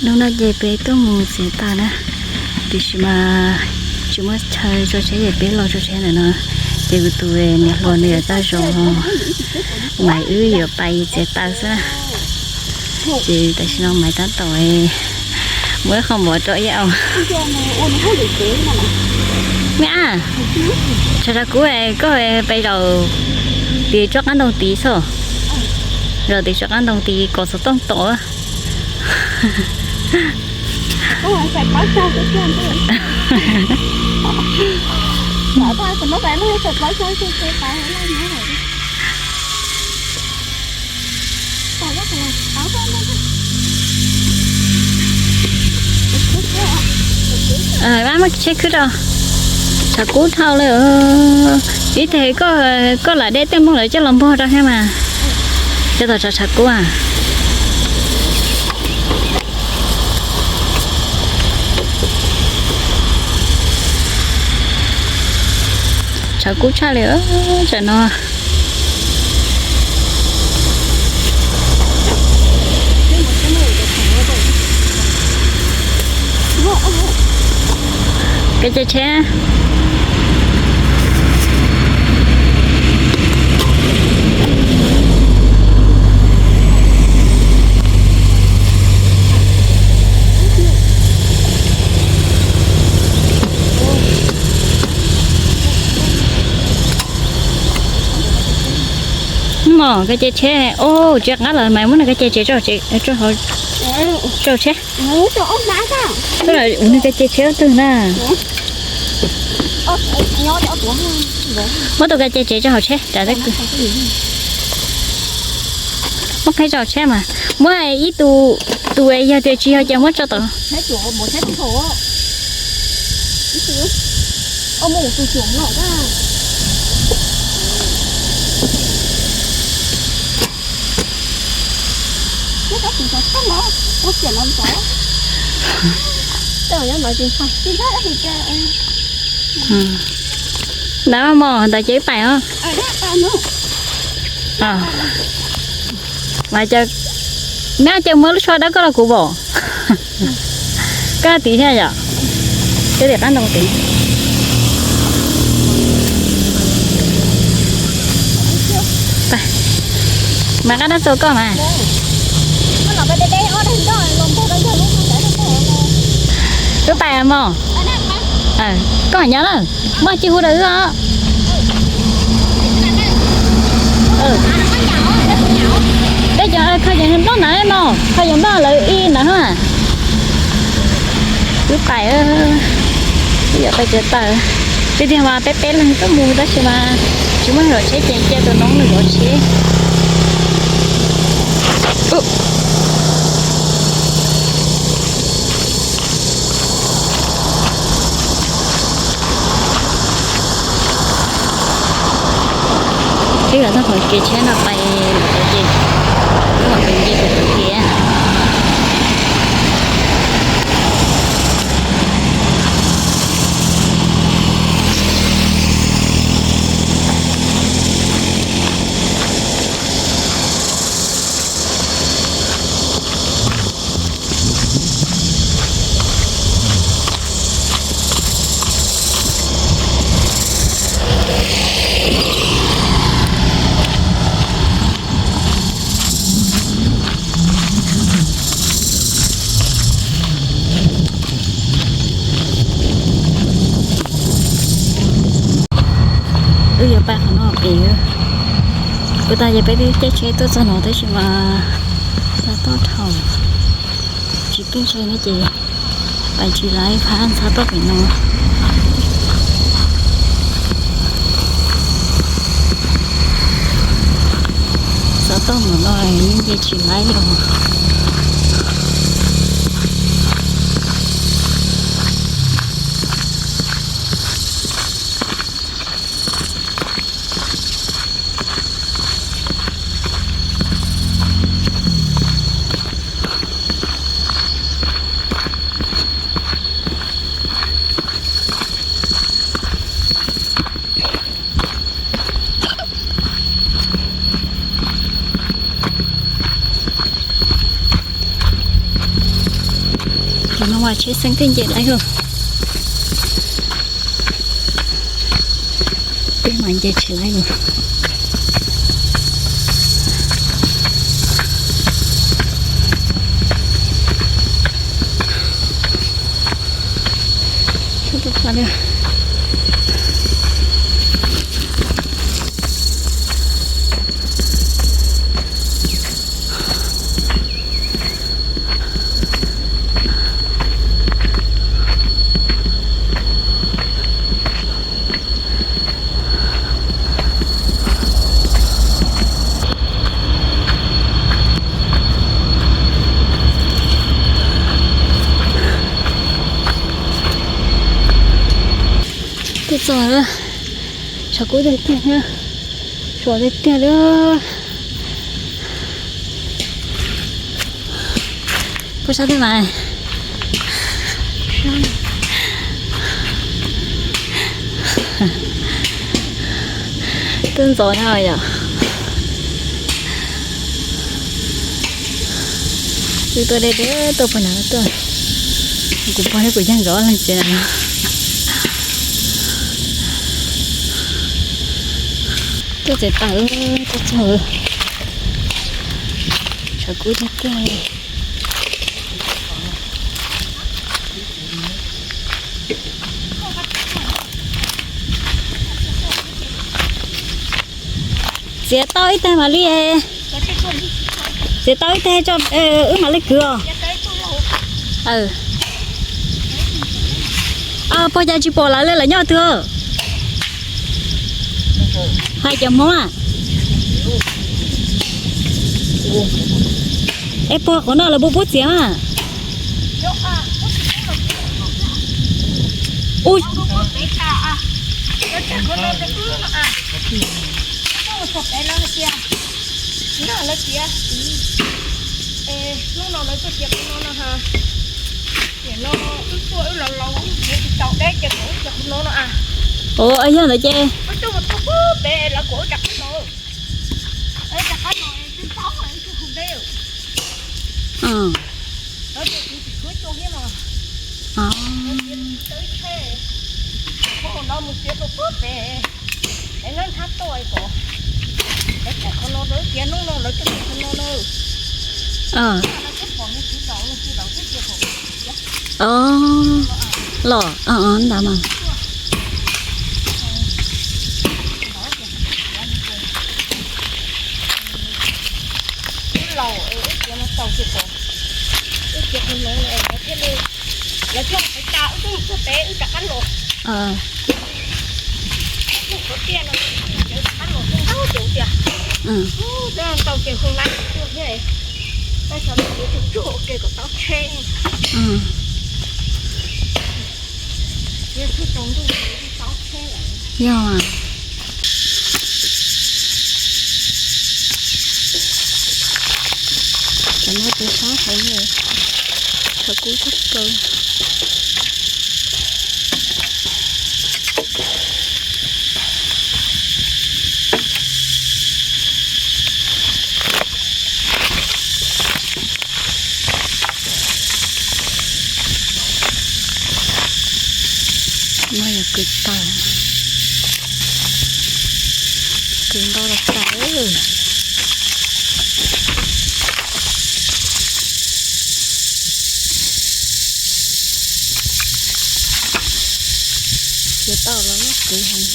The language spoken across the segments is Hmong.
Hnub no ces peb tuaj mus txiav taws na, tiam sis mas tsis muaj chaw tso tsheb ces peb los tso tsheb ntawm no. Ces kuv tus niam hluas nws yuav tau zoo, Maiv wb yuav pais txiav taws xwb na. Ces tam sim no Maiv tab tom muab ib qho mov rau ib ao. Me a, tshav tshav kub, koj pais zaum tim tsob qab ntoo tid xwb, zaum tim tsob qab ntoo tid kom xov tooj tom. Maj muab tsheb khwb rau. Tshav kub dhau li. Ib teg koj lam de tej nplooj lawv coj los npog rau thiab mas. Cov tom tshav tshav kub a. Tshav kub tshaj li tam no. Kav ce tsheb. Mog, kav ce tsheb. Ub, tsis qab lawm mas muab nws kav ce tsev rau hauv tsev, rau hauv tsheb. Ub, nws kav ce tsheb twg na. Muab tus kav ce tsev rau hauv tsheb. Muab qheb rau hauv tsheb mas. Muab ib tus, tus yog tias tsis yog ces muab tso tom. Ntawd mog, ntawd ces wb pais os. Mas cas, nab cas muab lub tsho dawb koj los kuv pom. Koj tid thiab yom? Koj tim qab ntoo tid. Mas qab dab txua koj mas. Wb pais mog. Koj nyob na, muaj ci hu rau wb os. Peb cov kho yog nplooj ntawd no, kho yog nplooj lawv ib ntawd na. Wb pais, wb yuav pais txiav taws. Tiag tiag mas peb peb leeg tuaj mus tab sis mas tsis muaj zov tsheb ces cia tus noob nws zov tsheb. Wb los txog qhov kev tsheb no pais lawm ces, wb mam pais nce tus kev. Wb yuav pais qhov no pem. Kuv tas ces peb twb caij tsheb tuaj txog no tab sis mas ntxhab toj dhau, tsis keej tsheb ne ces pais tsis laib, phab ntxhab toj pem no. Ntxhab toj mus no yeej nce tsis laib li os. No mas tsheb xeeb twb nce laib lawm. Peb mas nce tsis laib lawm. Twb txog lawm, tshav kub tiag tiag, suav tiag tiag li. Puas sab tej mas twb ntxov na yom. Wb tuaj deb deb tuaj puag nram tuaj, kuv pog thiab kuv yeej nkawd ob leeg tsev na. Tuaj tsev tas, tuaj txog, tshav kub tiag tiag. Txiav tau ib teg mam li, txiav tau ib teg tso, wb mam li kwv os. Pog cas tsis pom lawv li, lawv nyob twg? Hais cov Hmoob a. Es puag qhov no lawv pub pub txiav mas. Hnub no lawv tuaj txiav qhov no no ha. Tiam no wb tuaj wb laus laus wb txiav tsis tau deb ces kom wb txiav qhov no no a. Ua yog ntawd ces wb tuaj mus txog pem lawv kom wb rov qab no. Wb rov qab no twb tau wb tuaj hu deb. Lawv tias kuv tsis tshua coj thiab no. Lawv tias tsis tau ib tsheb. Qhov no mus txiav rau pem. Es lawv nthab toj kom lawv txiav qhov no, lawv txiav hnub no lawv tuaj txiav qhov no na. Lawv twb pom nws txiv zaum, nws txiv zaum twb txiav kom txiav. Los ntawd mas. Wb laus es wb txiav no tau ces kom wb txiav qhov no es lawv thiaj li, lawv thiaj mus qhov cas wb twb mus txog pem wb rov qab los. Mus qhov tiaj no ces rov qab los thiaj ntau ces tias, ub, ntau ces hu lab tuaj thiab. Tab sis no txiav tsuag tsuag ua ke kom tau tsheb. Txiav tsuag tsaus ntuj txiav tau tsheb lawm. Yog. Cov no ces sab heev li, tshav kub tshaj plaws. No yog kwv tau, kwv ntau los tas. Kwv tau los loj kwv heev.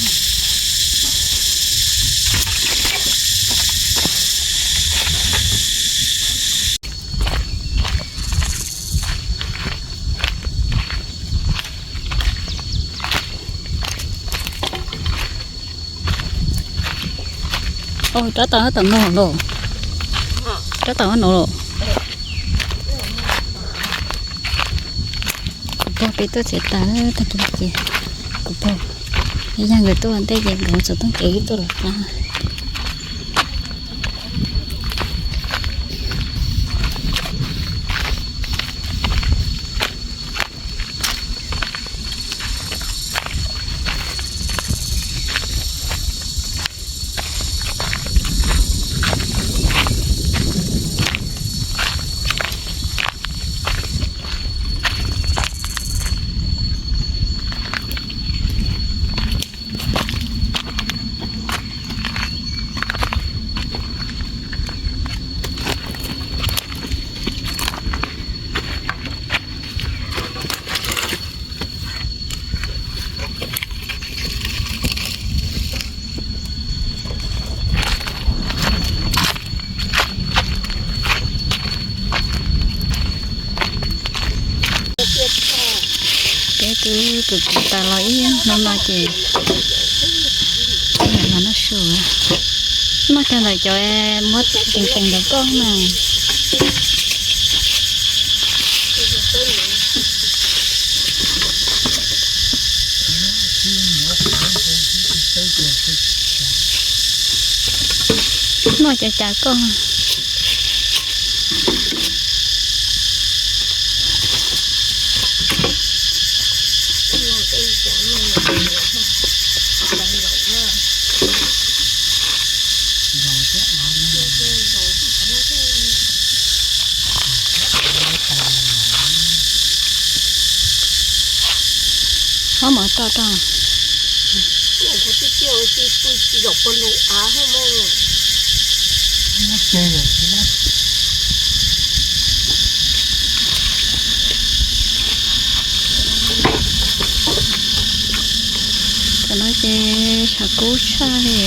Rab taus no los, rab taus no los. Kuv pog peb tuaj txiav tas tag kis ces kuv pog ib yam nkawd tuaj ua ntej ces nkawd txog txoj kev wb tuaj los qab. Peb twb tus tus tas los ib hnub no ces peb yuav los noj su. Noj kiag ntawm cov muab nqees nqees ntawm koj mas. Noj cas cas koj. Ob mov roj rau. Tam no ces tshav kub tshaj li.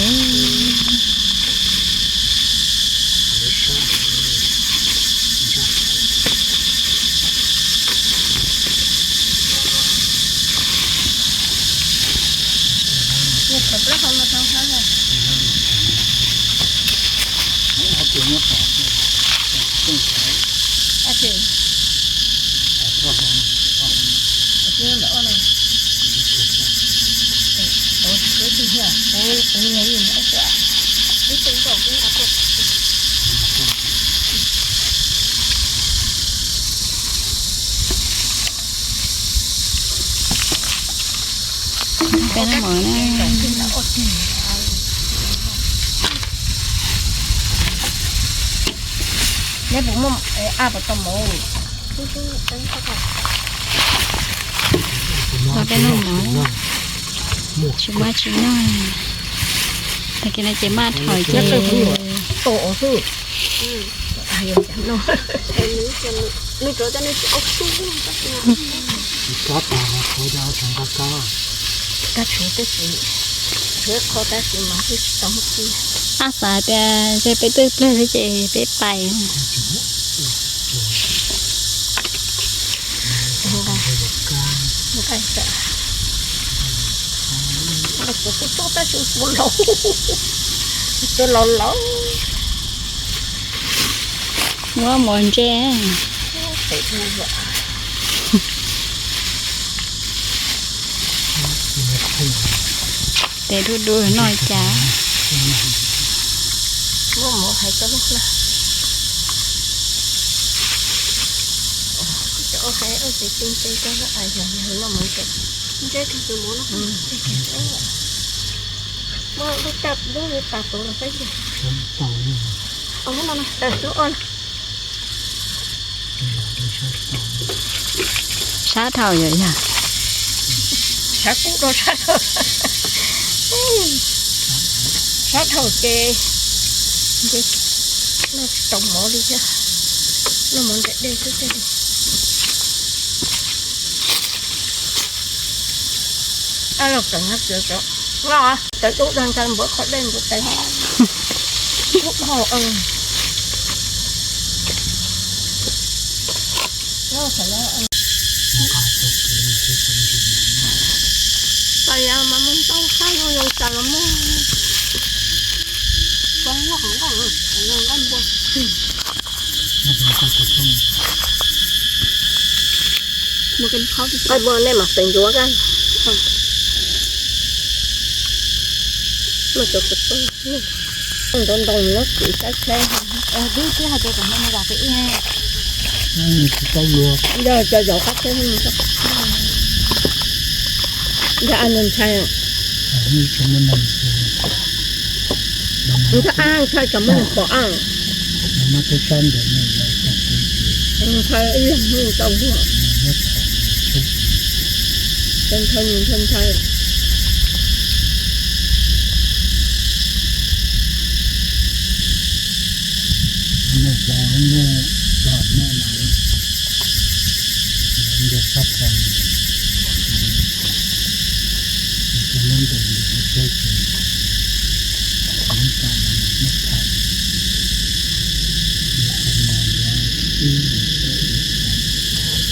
Peb noj mov na. Neb puas muaj a puas tau mov? Los peb noj mov, tsis muaj tsis noj. Tag kis no ces maj dhau ces Ab xav tias ntshe peb twb plig li ces peb pais. Tus laus laus. Muab mov ntse. Tes du du no cas. Muab mov hais tau lub hla. Cov hais ua tes tij tes cov hla yog yog no mov ntse. Ntse kag tus mov no. Muab lub caj lub tas tuv los peb yog. Lub no na, lub no na. Sab dhau yom yog. Sab kub rau sab dhau. Sab dhau ces noj tsis tau mov li thiab. Noj mov ntev dej xwb thiaj li. Ab los kawm no kawm tso. Tawv dub dag ntawd npuav qhov dej npuav tes. Dub dhau. Pas yas mas muaj ntau qab zoo zoo cas los muaj. Nqaij npua, nqaij npua nej mas pes ncuav kab. Ntoo ntoo no kwv saib tsheb. Twb twb hais tias kom mus zam pem ib. Yog cov zaum qab tsheb. Yog a nws ntshai. Ntshai a, ntshai tsam muaj neeg pom a. Ntshai ib leeg tau. Ntshai ntshai ntshai.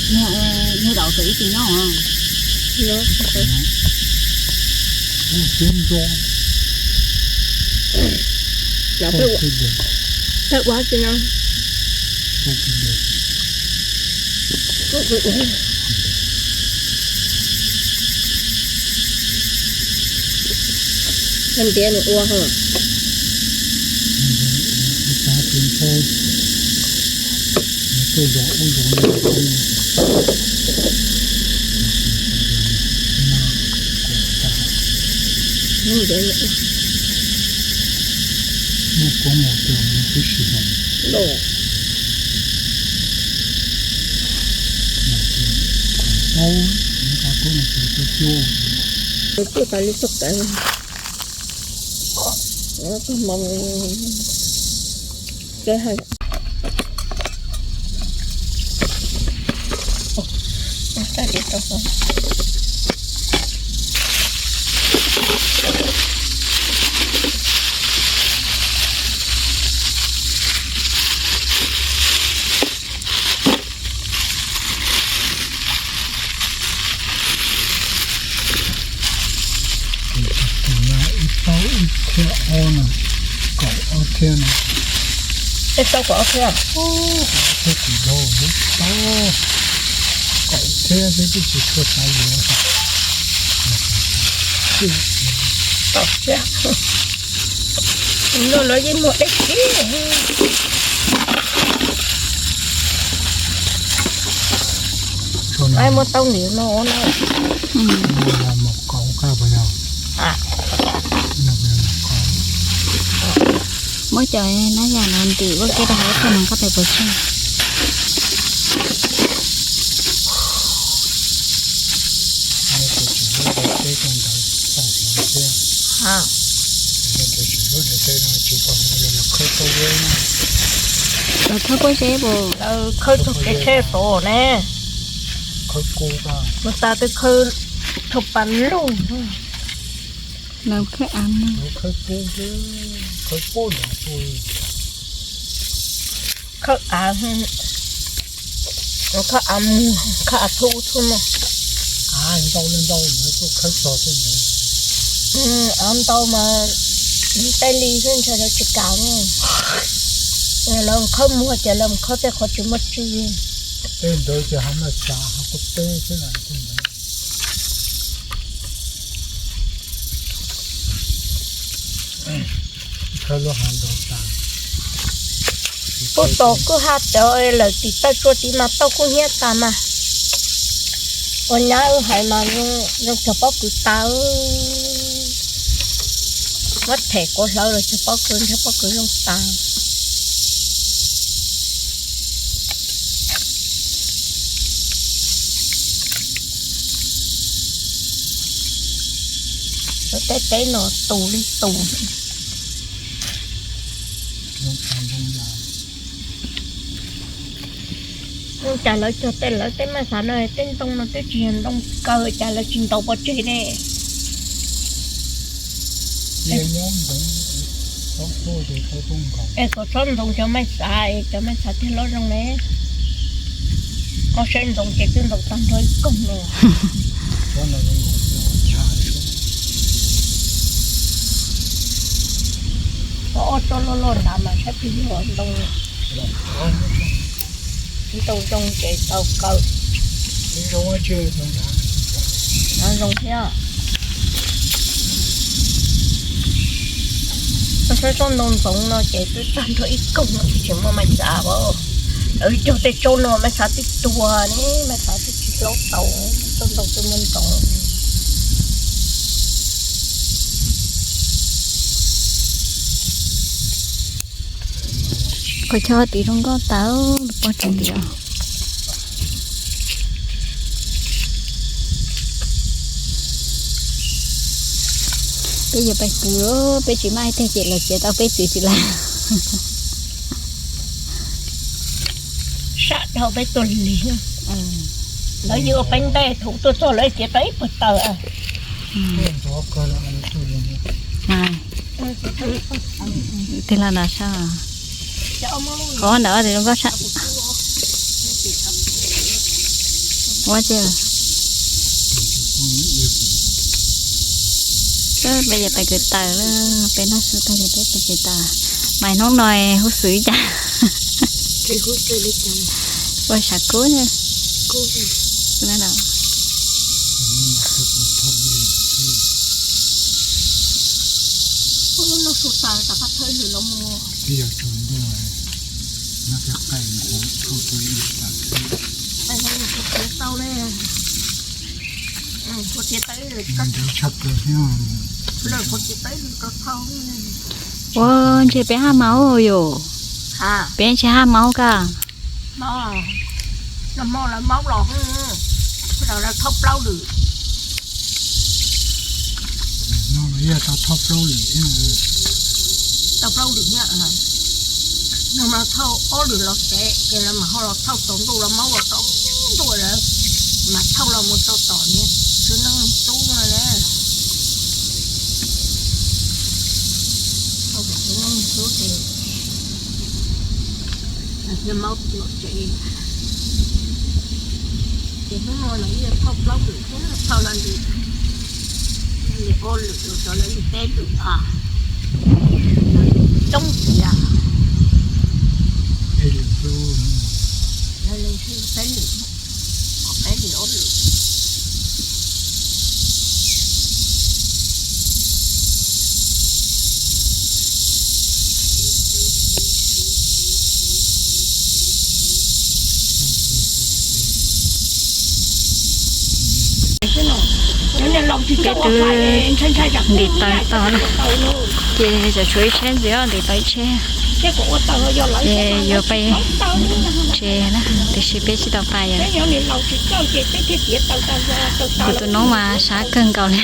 Niag daus txawm ib tsis nyob os. Ub, siab ntso. Peb ua ces no. Ntiav nws ua ho. Tuaj zov ub zov no. Muaj koob mus twb mus twb sim los. Aub, nws qab koob mus twb tuaj cuab. Nws tuaj tas li txoj kev. Koj hais. Tus no ib tau ib thiab ob no, kaum ob thiab no. Ib tau kaum ob thiab. Thiab kuv yog ib tau kaum thiab xwb twb tsis tshua xav yuav. Kaum thiab. Luag lawv yeej muag deb tib. Ai, muab tau ntim no na. Mus kaus koj puas yog? Muab cov nab yam no ntim ua ke rau hauv koj mas koj pem puas tseg. Lawv khawb pob zeb puas? Lawv khawb txog kev tsheb tod ne. Mus tas twb khawb thaum pas lug. Lawv khawb av, khawb av, khawb av mus, khawb av thub thub no. Av ntau li ntau, yuav tuaj khawb txog tej ntawd. Av ntau mas tej li xwb ntshe lawv tsis kam ne. Lawv khawb muag ces lawv khawb tej qhov tsis muaj tswv. Tej ntawd ces ho muaj tsav ho kuj teb xwb na. Kuj tos kuj ha cov lawm tim taw tsua tid mas tau kuj hnyiab tas mas. Ua nyab wb hais mas zoo cog pob kws tas. Muab them kuv hlawv los cog pob kws nrhiav pob kws zoo tas. Tej teb no tus li tus. Cas lawv cog tej lawv tej maj xav no tej ntoo no twb tsis yog ntoo kaw cas lawv tsis ntaus pov tseg ne. Es kom txhob ntxoov cov maj xav es cov maj xav thiaj loj zoo ne. Koj saib ntxoov ces twb ntxoov tag nrho ib koog no. Ob tsob loj loj nrad mas saib plig yog ntoo, ntoo zoo ces tau kaw. Zoo thiab. Koj saib tsob ntoo ntxoov no ces twb tag nrho ib koog no tsis tseem muaj maj xav as. Lawv cog tej tsob no maj xav twb tuag ne, maj xav twb tsis hlob tau, tsob ntoo twb muaj ntxoov. Qhov chaw tim zoo nkauj tas, poj tsis ntiav. Peb yuav pais kwv, peb tsis maj ib teg ces lawv txiav tau peb txiv tsis lawm. Sab dhau peb tuaj lig. Lawv yuav peb ntej thaum tuaj txog lawv txiav tau ib puag taws. Tej laj na sab. Qhov ntawd zoo nkauj sab. Ua tsi. Peb yog tais kwv tawm lawm, peb noj su tag ces peb tais kwv tawm. Mas hnub no huj xwm li cas? Ua sav kub na. Tau le. Ua ntshe peb haj maub yom? Peb ntshe haj maub koj. Tau plaub lwm thiab, no mas thauj ob lwm los xev ces los mas ho los thauj tsaus ntuj los maub los tsaus ntuj lawm, mas thauj los mus tau tom niag tub neej tub no na. Thauj tom tub neej tub ces niag maub los tsev. Ces hnub no los yeej thauj plaub lwm thiab, thauj los li ob lwm los rau lawv li peb lwm os. Coob tiag. Peb lwm, peb lwm, peb lwm ob lwm. Peb twb ntim taws tau na, ces tseem tshuav ib tsheb ntxiv, ntim tau ib tsheb, ces yuav pais tsev na, tiam sis peb tsis tau pais yom. Kuv tus noob mas sab kawg nkaus li.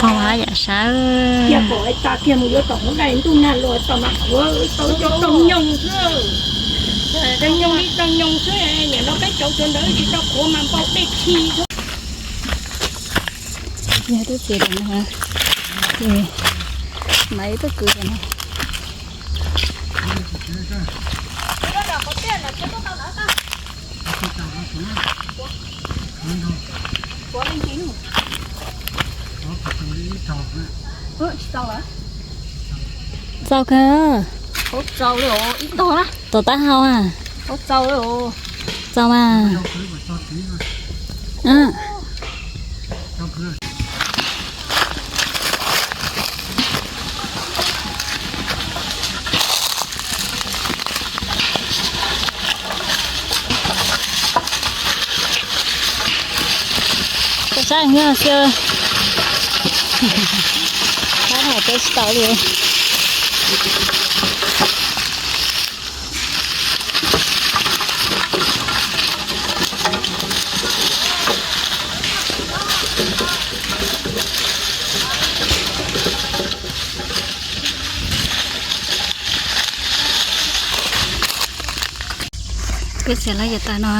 Pog hab yam sab. Yog tub txiv, ces Maiv tub kwv no. Txaus kawg. Txaus tab hau a. Txaus mas. Peb sab nyuag xwb, sab no peb tsis tau li. Peb txiav lawv yav tas no,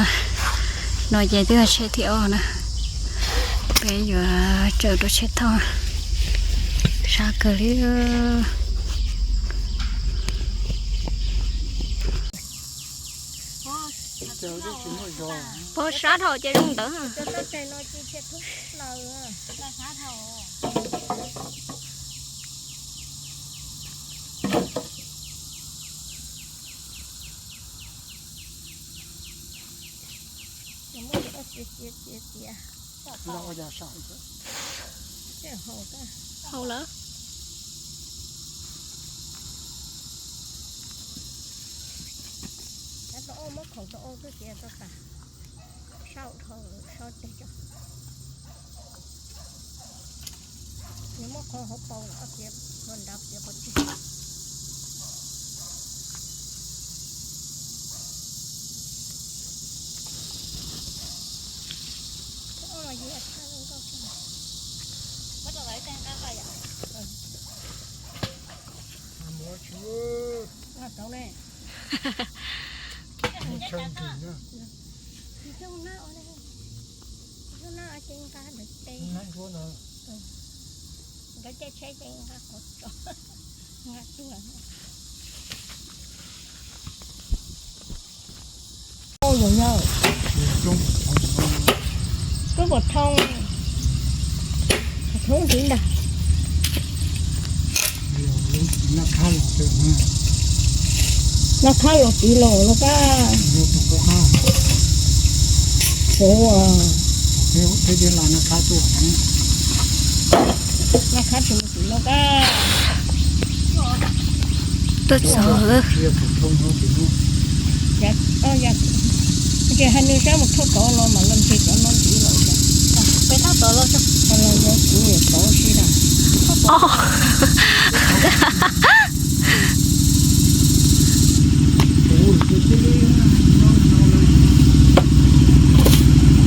no ces twb yog tsheb thib ob na. Peb yuav tsaws rau tsheb thauj, sab kawg li. Pog sab dhau ces zoo ntawd. Haus lawm. Muab khoom rau ua twb tias rau tas, sau dhau sau teg tso. Nws muab qhov hauv paus los tias qhov nrad tias qhov tsev. Tau ne. Nkawd caij tsheb ces nqa qhov tso, nqa tuaj. Ua yog yog, Puas thoob, thoob ntxiv ntag. Noj qab los tiv los no kab. Puv, noj qab tsis mus tiv no kab. Tuaj txog. Ces hais nws sab mus thauj tod los mas los ntshe cov no ntxiv los. Peb thauj tod los, los kuv tod si na.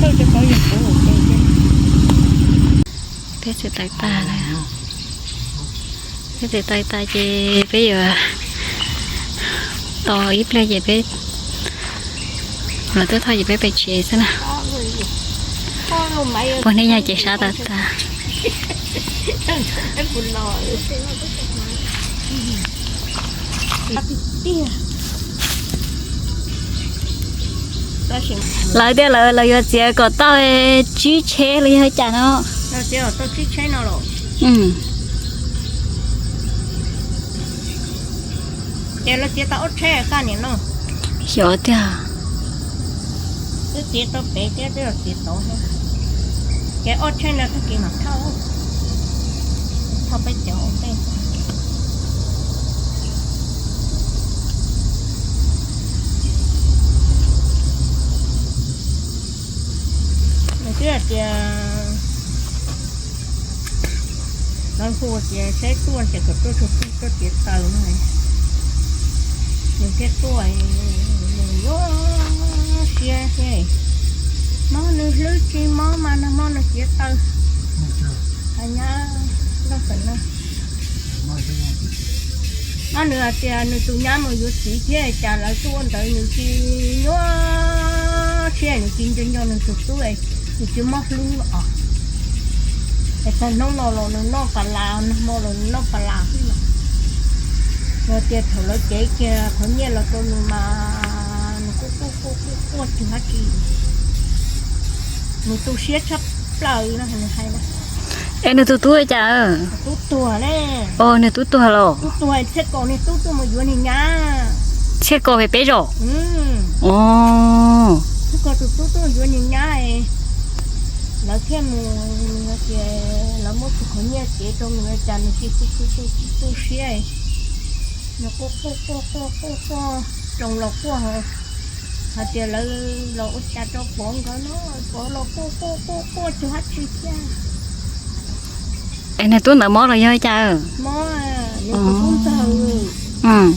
Thauj cov tod yog kuv ua ke. Peb txiav taws tag lawm. Peb txiav taws tag ces peb yuav tos ib pliag ces peb los tuaj thauj ces peb pem tsev xwb na. Puag nej yog ces sab taws tag. Lawv tias lawv yuav txiav kom tau tsib tsheb los yog cas no. Ces lawv txiav tau ob tsheb kaj niam no. Xyov tiag. Twb txiav tau pem thiab twb los txiav tod thiab. Ces ob tsheb no tag kis mam thauj, thauj peb cov ua ntej. Nws twb hais tias lawv hu tias saib tuaj ces kom tuaj txog tuaj txiav taws no. Nws thiaj tuaj, nws yuav siab thiab. Mob nws hlwb tsis mob mas nag hmo nws txiav taws. Hais nyab Nkauj Xeem no, mas nws hais tias nws tus nyab mus yuav txiv thiab cas lawv tuaj ntawd nws tsis nyuaj siab, nws tsis nco nco nws tus tub, nws tsis mob hlwb os. Es tag hnub no los nws noj pas las, nag hmo los nws noj pas las xwb no. Yog tias thaum lawv cev kiag qhov nyiaj los rau nws mas nws quaj quaj quaj quaj quaj tsis hab tsi. Nws tu siab tshaj plaws no nws hais na. Es nws tus tub cas? Tub tuag ne. Os, nws tub tuag los? Tub tuag, Txhiaj Kaus niag tub tuaj mus yuav niag nyab. Txhiaj Kaus pem peb zos? Os. Txhiaj Kaus tus tub tuaj mus yuav niag nyab, lawv thiaj mus, nws tias lawv muab tus qhov nyiaj cev rau nws cas nws tsis tu tu tu tu siab. Nws quaj quaj quaj quaj quaj quaj, roos los quaj, hais tias lawv los ua cas rau Pov nkawd no, Pov los quaj quaj quaj quaj tsis hab tsi thiab. Es nws tub ntawd mob los yog cas? Mob, nws tus tub ntxawg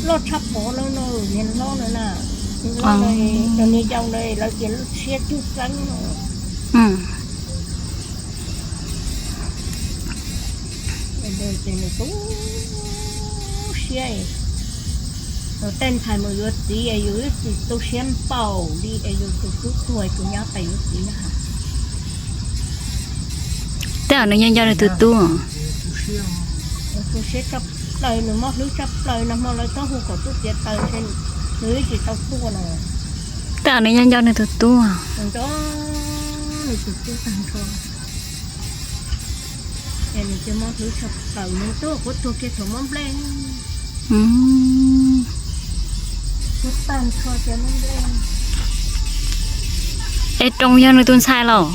loj tshaj Pov lawm no, niag hlob lawm na. Niag hlob lawm, niag yau lawm lawv tias lub siab cug xeeb no. Ces nws tu siab, tej ntxhais mus yuav txiv es yus ib txwm tu siab npaum li es yus tus tub tuag tus nyab pais yuav txiv na. Tej zaum nws nco nco nws tus tub. Nws tu siab tshaj plaws, nws mob hlwb tshaj plaws, nag hmo lawv txhob hu kom tuaj txiav taws ntshe nws ib tsis tau tuaj no. Tej zaum nws nco nco nws tus tub. Nws nco nws tus tub tag nrho. Es nws cia mob hlwb tshaj plaws, nws tuaj kuv tuag kiag thaum mob nplej. Kuv tag nrho cia mob nplej. Es Roos yog nws tus ntxhais los?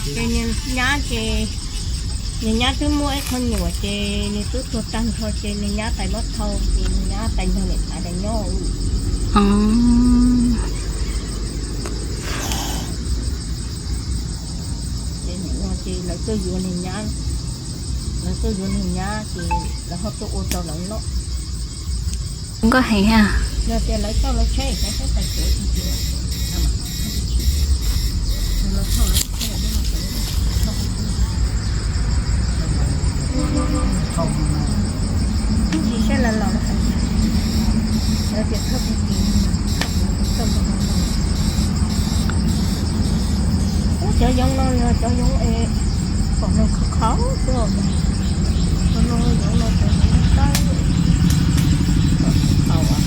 Ces nws nyab ces, nws nyab twb muaj ib qho nyuam ces nws twb tuag tag nrho ces nws nyab tais mob thau ces nws nyab tais nrog niam tais nyob. Ces nim no ces lawv tuaj yuav niag nyab, lawv tuaj yuav niag nyab ces lawv ho tuaj ua rau lawv loj. Nkauj heev ha. Yog tias lawv txoj lawv tsheb, ib ntsis saib los los, lawv tias thauj pug tis, thauj pug tis txoj no. Ub, cov yoov no yog cov yoov es kom nws khov kho xwb os. Cov no yoov no cov yoov tawb, kom khov kho as.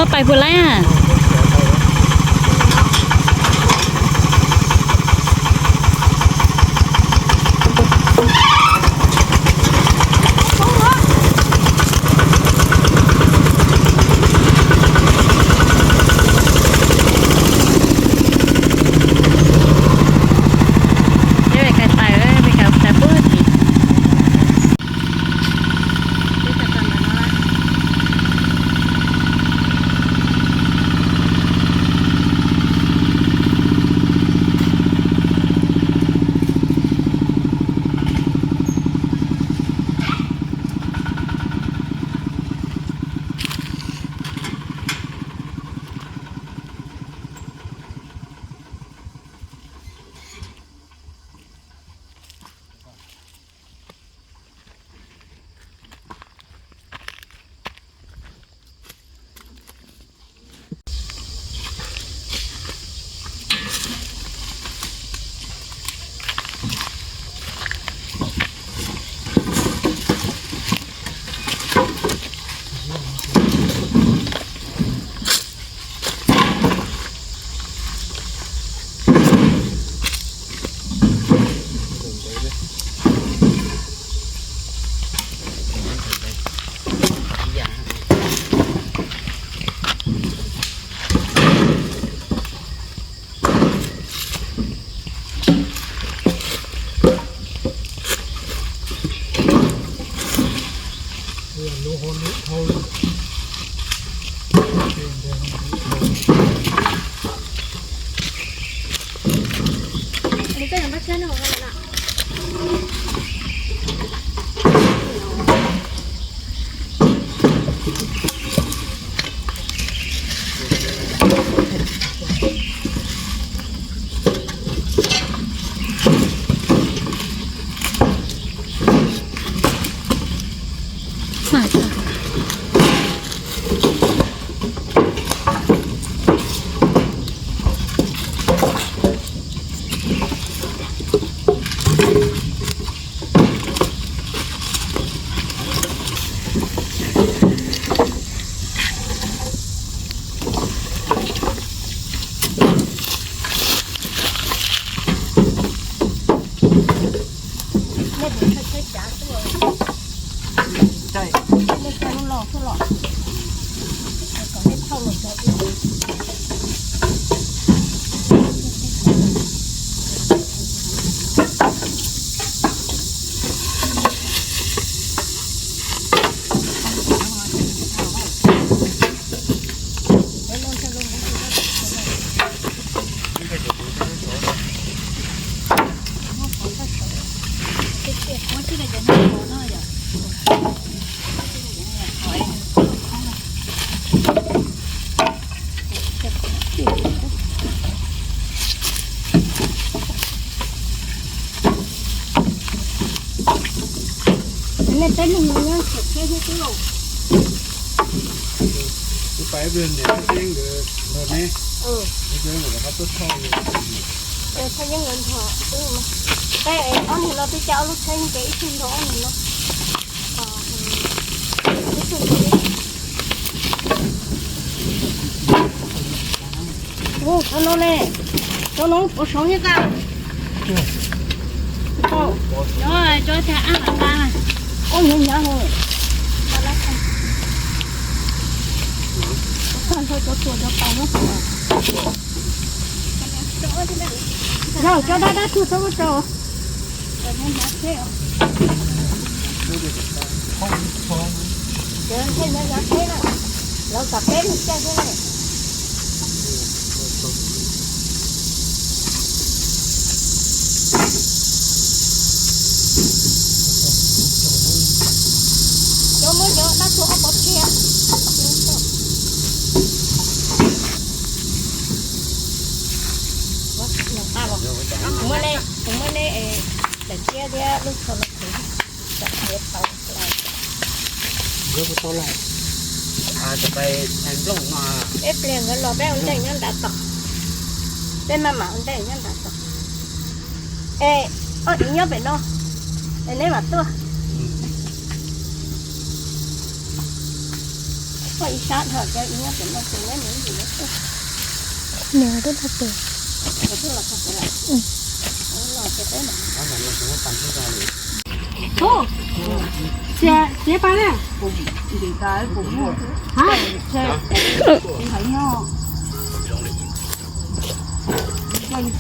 Pais puas laib a? Nej peb leeg no nyob tsev thiab thiab tub lauj. Kuv pais ib pliag niam thiab txiv nkawd nrog neb. Ib pliag nkawd rov qab tuaj thauj. Thauj yeeb nkawd nrog. Tej ob niag no twb cab ob lub tsheb, ces ib tug nrog ob niag no. Ub, cov no ne, cov no puas saud nyob koj? Cov, cov tag ab nqa nqa. Ub, nyob nyob. Koj nrog cov tuag cov pais nyob. Cov dab dab tuag txhob muab rau. Lawv kom peb leeg caij xwb na. Cov muab cov dab tuag ob pov tseg. Kuv muab nej, kuv muab nej daim tiab thiab lub tsho no. Peb pliag nkawd los peb ua ntej nyob nram tod. Peb maj mam ua ntej nyob nram tod. Es ob tug nyob pem no, es neb mam tuaj. Koj ib sab dhau, cov ib nyuag pem no ces neb mus ntsis lawm xwb. Nws twb tau pem. Txiav pa na. Hais no.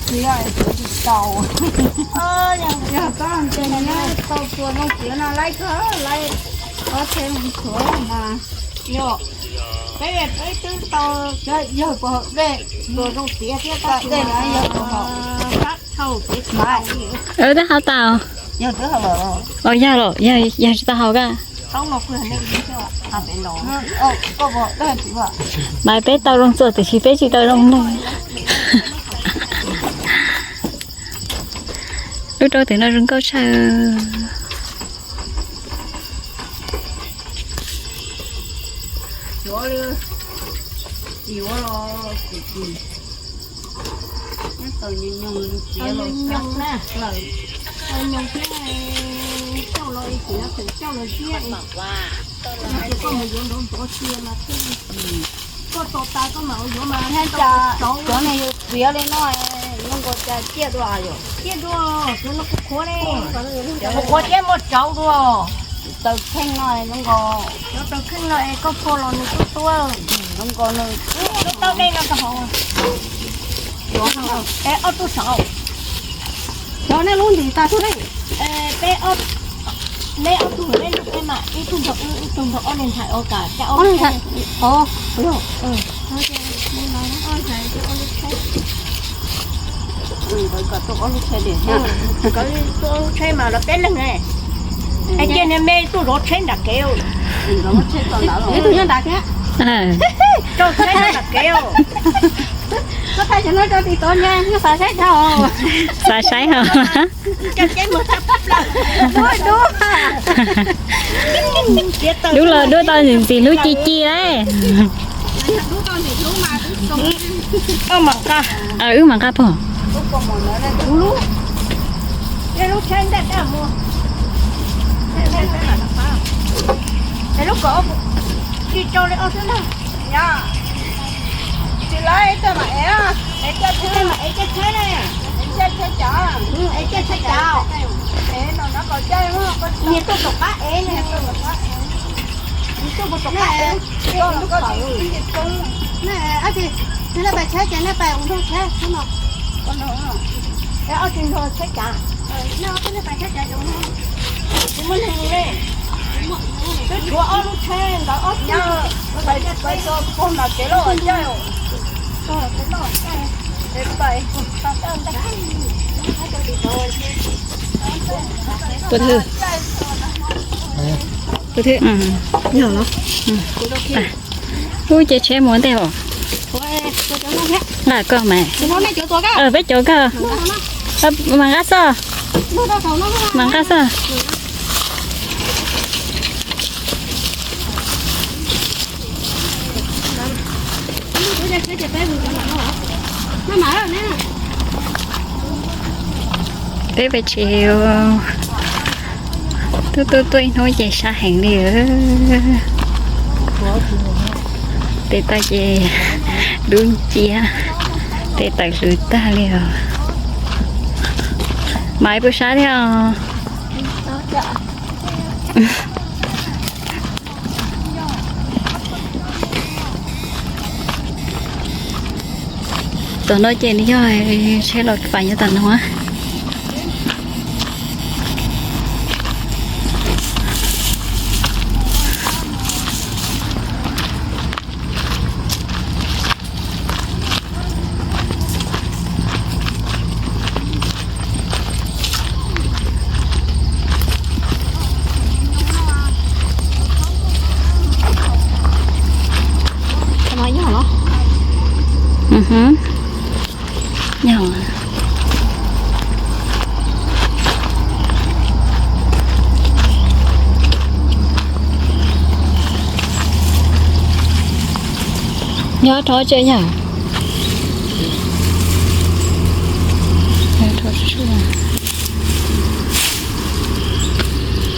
Txiav tsis tau. Yog koj ntse na, tau tua zoo txiav no laib kawg, laib ob txhiab mus tshuav mas yog peb, peb twb tau yawg puag dej, tua zoo txiav thiab koj dej na yog puag sab thaum txiav tsis tau. Twb hau tau. Yog twb hau los? Yog los, yog tsis tau hau ka. Mas peb tau zoo txuas tiam sis peb tsis tau zoo neeg. Lub roob twg no zoo nkauj tshaj. Tau nyoos thiab, cauj los es tseem cauj los ziab, ces koj mus yuav nrov nrov cia mas thiaj li, koj tau tas koj mam ua yuav mas. Cov no yus txiav li no, zoo nkaus cas ciaj dua yom? Ciaj dua, cov no kuv qhuav ne. Kuv qhuav thiab muaj tsauv dua. Taws kheej no zoo nkaus. Cov taws kheej no es koj phua los nws kuj tuab. Zoo nkaus nws tau dej no rau hauv. Es ob tug saud. Cov nej lub ntim tas tug dej. Peb, neb ob tug, neb nrog peb mas ib tug nrog wb, ib tug nrog ob niag ntxhais ua kam cab ob lub tsheb. Nkawd kom tuaj ob lub tsheb, nkawd tuaj ob lub tsheb mas lawv peb leeg ne. Es cia niag me tuaj zov tsheb nram kev. Ib tug nyob nram thiab. Rau tsheb nram kev. Koj thaij cov no rau tim tod nyob xav saib dhau. Xav saib hos. Dub los dub tau ntxim ntxim hlub ci ci lauj. Wb mam nqa puag. Tsis lawv, tsis mam ev, ev caij tsheb, ev caij tsheb cav, ev caij tsheb cav. Niag tuaj tom qab ev, niag tuaj tom qab ev. Niag tuaj tom qab ev. Nej, nej pais tsheb ces nej pais ua nrog tsheb xwb no. Ob tug nrog tsheb cav. Nej ob tug nej pais tsheb cav, tsis muaj neeg li. Twb tshuav ob lub tsheb ntawd ob tug. Pais tso puag nram kev loj caij. Tus thwj, tus thwj, yog los? Ub, ces tsheb mus ntej os. Nqa koj mas. Peb cov koj. Mas nqa xoj. Mas nqa xoj. Peb pem tsev, tuaj tuaj tuaj ib hnub ces sab heev li. Tes taw ces dub nciab, tes taw hlwv tag li os. Maiv puas sab thiab os? Tom no ces nws yog tsheb los pais nyob tom no. Yog, yog. Nyob rau tsev yog.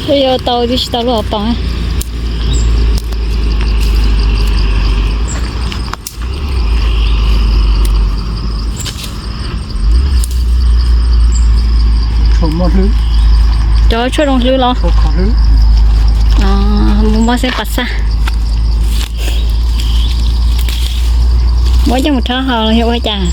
Peb yuav tau tsis tau luaj pom. Cov tshuaj zoo hlwb los? Mus muab xeeb pas xaj. Muab coj mus rhaub haus los yog ua cas?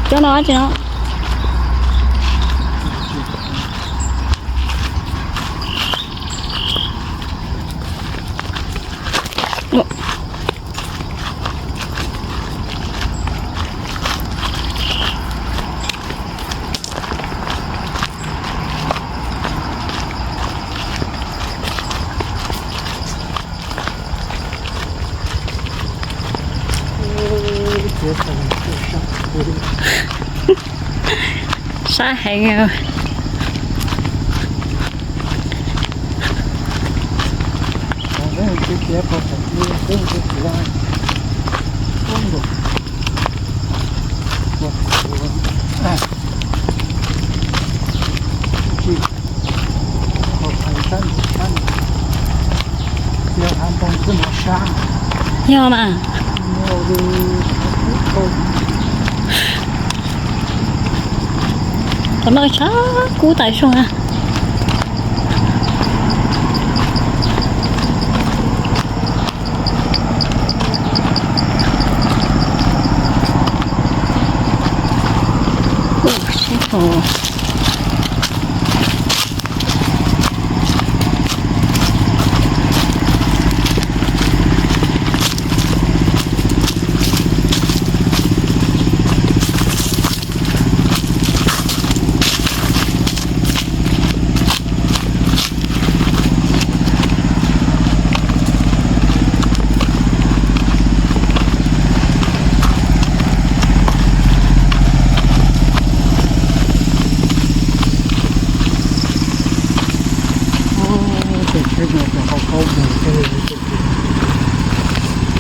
Cov no tsis no. Sab heev. Yog mas. Qhov no tshav kub tas zog na.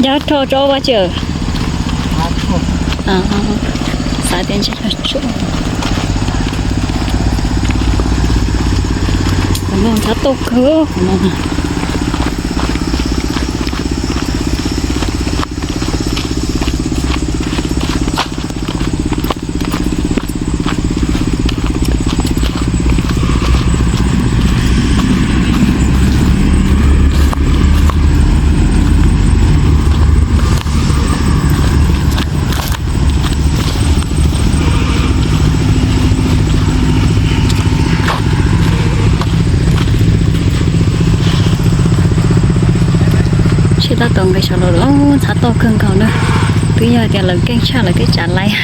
Nyob rau tsob vaj tsi? Xav tias ntshe yog tsob. Qhov no ntxhab tauj kawg qhov no. Tsheb tab tom nqis saum los, ntxhab tauj kawg nkaus na. Twb yog tias lawv keej tshaj lawv keej tsav laiv.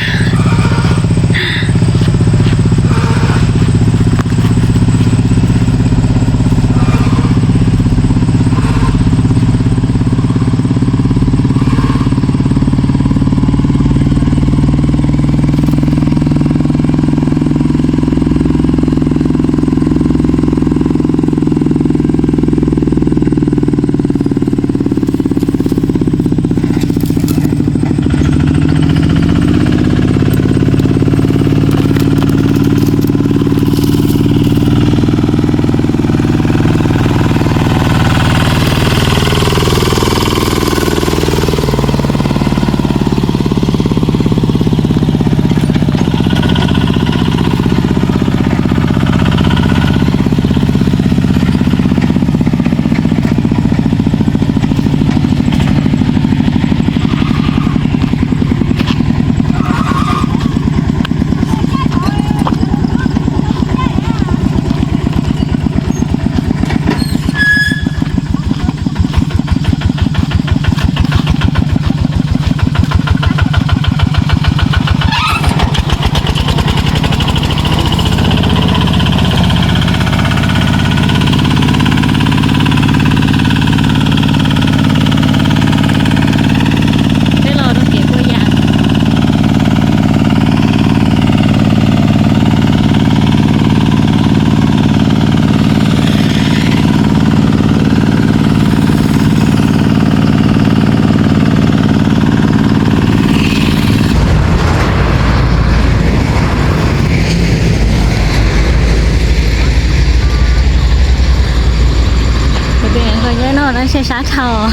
Lawv sab sab dhau.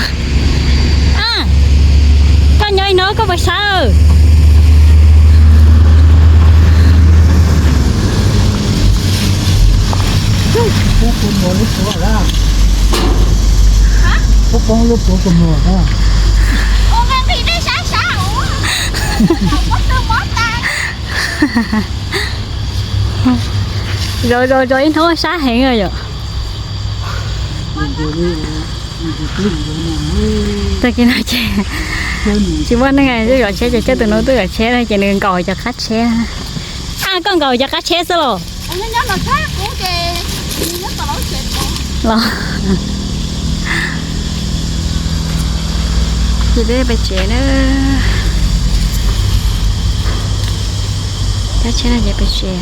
Koj nyob ib hnub koj puas sab? Zov zov zov ib hnub sab heev yom. Tag kis no ces tsis muaj neeg, twb zov tsheb ces coj tus no twb zov tsheb ces nws nkaum cov qab tsheb. Koj nkaum cov qab tsheb xwb los? Los ces peb pais tsev na. Cab tsheb no ces pais tsev.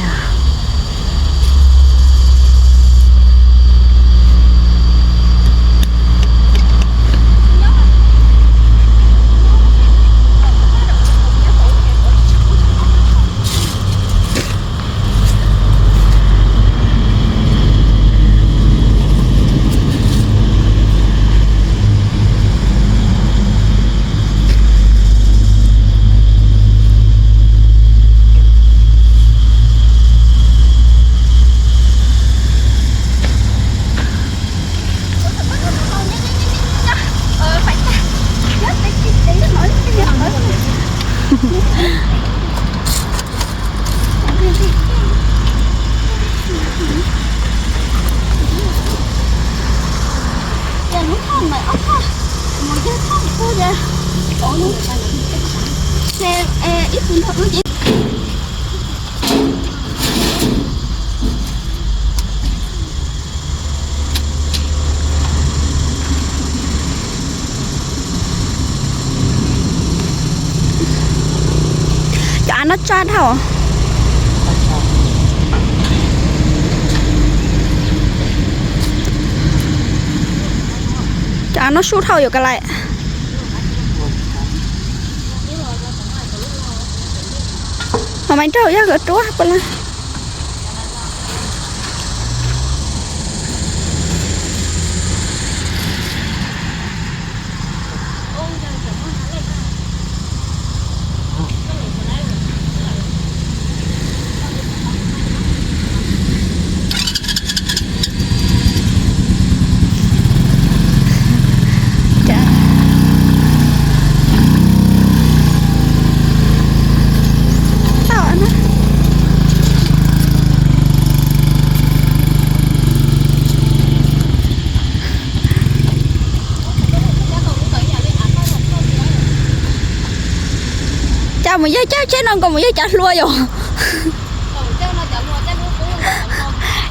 Cov av no tsawg dhau. Cov av no sub dhau yuav ka lais. Mas maiv nraug yog kawg ruab puas lawm. Cas mus yog cab tsheb no nkaus mus yog cov hluas yom?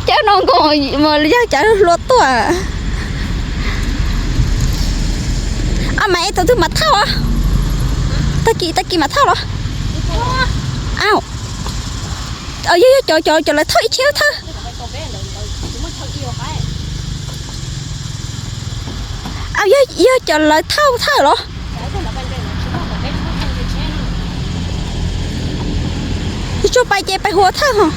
Cab no nkaus mus yog cov hluas tuaj. Au, mas es thaum twg mam thauj? Tag kis, tag kis mam thauj los? Au, yog, yog cov, cov, cov lawv thauj ib tsheb thawj. Au, yog, yog cov lawv thauj thawj los? Tsuas pais ces pais hu thawj ho.